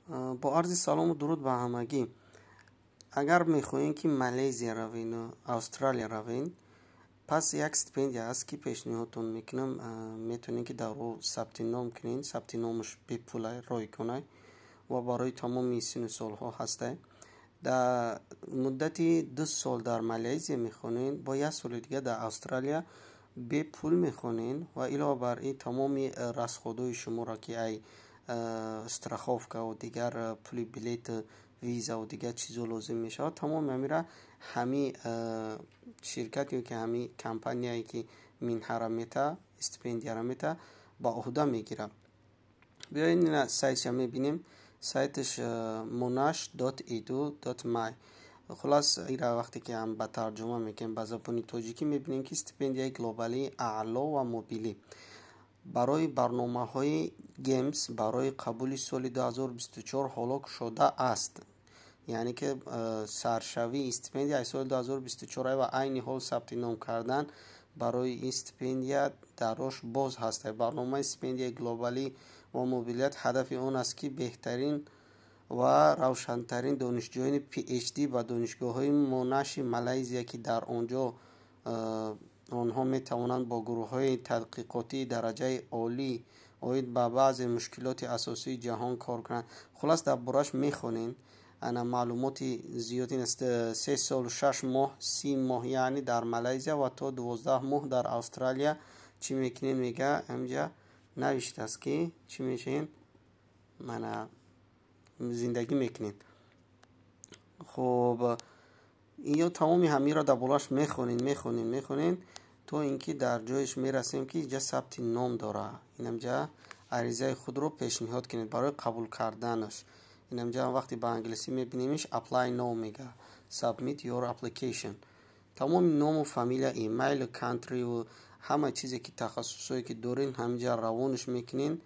Бо арзи салому дуруд ба ҳамагӣ. Агар мехоҳем, ки Малайзия равену Австралия равен, пас як стипендия ҳаст, ки пешниҳодтон мекунам. Метавонед, ки дар ӯ сабти ном кунед. Сабти номаш бепулай, ройгонай ва барои тамоми синну солҳо ҳастай. Дар муддати 2 сол дар Малайзия мехонед, бо як соли дига дар Австралия бепул мехонед ва илова бар ин тамоми расходҳои шуморо, ки ай страховкаву дигар пули билету визаву дигар чизо лозим мешавад, тамоми ҳамира ҳами ширкат ё ки ҳами компанияе, ки минҳара мета, стипендияра мета, ба уҳда мегирад. Биёед, ина сайтша мебинем. Сайташ monash.edu.my. Хулас, ира вақте ки ҳам ба тарҷума мекунем ба забони тоҷикӣ, мебинем, ки стипендияи глобалии аъло ва мобилӣ барои барномаҳои GEMS барои қабули соли 2024 ҳоло кушода аст. Яъне ки саршавии стипендия аз соли 2024 ва айни ҳол сабти ном кардан барои ин стипендия дарош боз ҳаст. Барномаи стипендияи глобалӣ ва мобилият ҳадафи он аст, ки беҳтарин ва равшантарин донишҷӯёни PhD ба донишгоҳҳои Монаши Малайзия, ки дар он ҷо онҳо метавонанд бо гурӯҳҳои тадқиқотии дараҷаи олӣ оид ба баъзе мушкилоти асосии ҷаҳон кор кунанд. Хулас, дар бораш мехонем. Ана маълумоти зиёд ин аст: 3 солу 6 моҳ, 30 моҳ, яъне дар Малайзия ва то 12 моҳ дар Австралия. Чӣ мекунем, мега, ҳамҷа навиштааст, ки чӣ мешавем, мана зиндагӣ мекунем. Хуб, ё тамоми ҳамиро дар болоаш мехонем, мехонем, мехонем, то ин ки дар ҷояш мерасем, ки инҷа сабти ном дорад. Инамҷа аризаи худро пешниҳод кунед барои қабул карданаш. Инамҷа вақте ба англисӣ мебинемиш, "Apply now" мега, "Submit your application". Тамоми ному фамилия, имейл, country ю ҳама чизе ки тахассусое ки дорен, ҳаминҷа равонаш мекунен.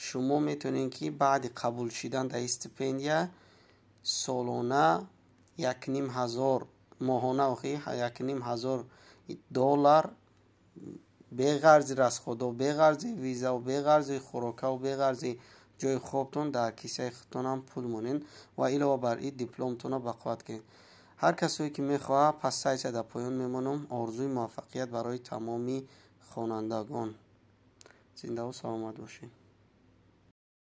Шумо метавонед, ки баъди қабул шидан дар стипендия солона 1500, моҳона охи 1500 доллар беғарзи расходо, беғарзи визаву беғарзи хӯрокаву беғарзи ҷои хобтон дар кисаи худтонам пул монед ва илова бар ин дипломтонро бақувват кунед. Ҳар касое ки мехоҳад, пас сайтша дар поён мемонам. Орзуи муваффақият барои тамоми хонандагон. Зиндаву саломат бошед.